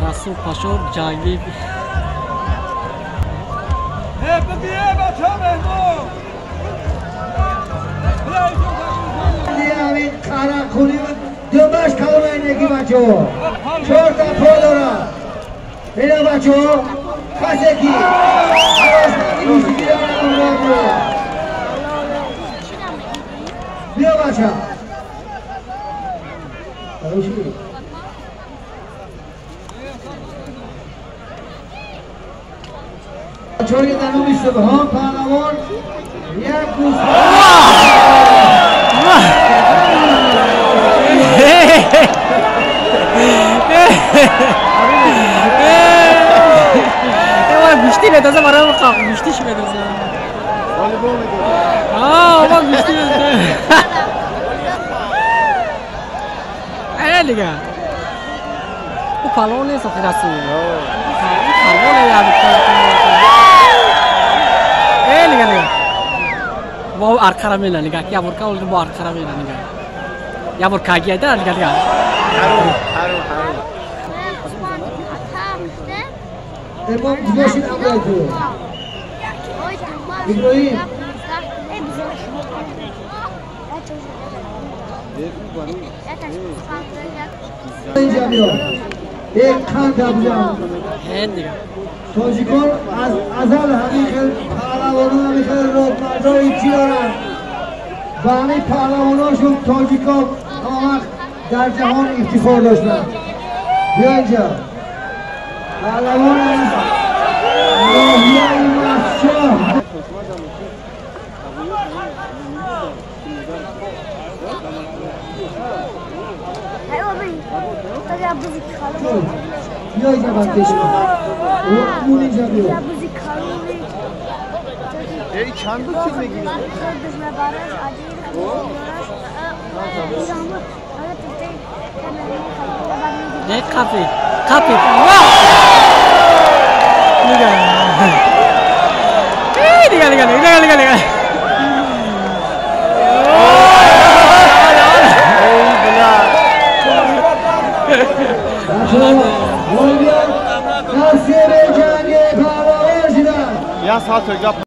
Расул Пашов ҷангӣ. Думаш калонай неги бачаҳо. Чорта по дорад. Ина бачаҳо, касе ки биё бача. Бачаҳои дар номи Субҳон паҳлавон як рӯз гӯштӣ медоза барои гӯштиш медоза. Ма гӯштӣ медоза. Дига. Ӯ палвон нест охи Расул. Палвон дига дига. Бо арқара мена дига. Я бор каул бо арқара мена дига. Я бор кагида дига дига. Хару хару. Имом гузошт амрайду. Иброҳим. Инҷа биё. Як қанд абзан. Тоҷикон аз азал ҳамин хел паҳлавонон, ҳамин хел родмардои чӣ доранд. Ба ҳамин паҳлавоношон тоҷикон ҳама вақт дар ҷаҳон ифтихор доштанд. Биё инҷа. Паҳлавон аз ноҳияи Мастчоҳ. Биё инҷа ба пеш. Он инҷа биё. Эй чанд буд чиз мегирӣ? Не қапи. Қапи. Дига. Дига дига дига дига дига. Я саат гап.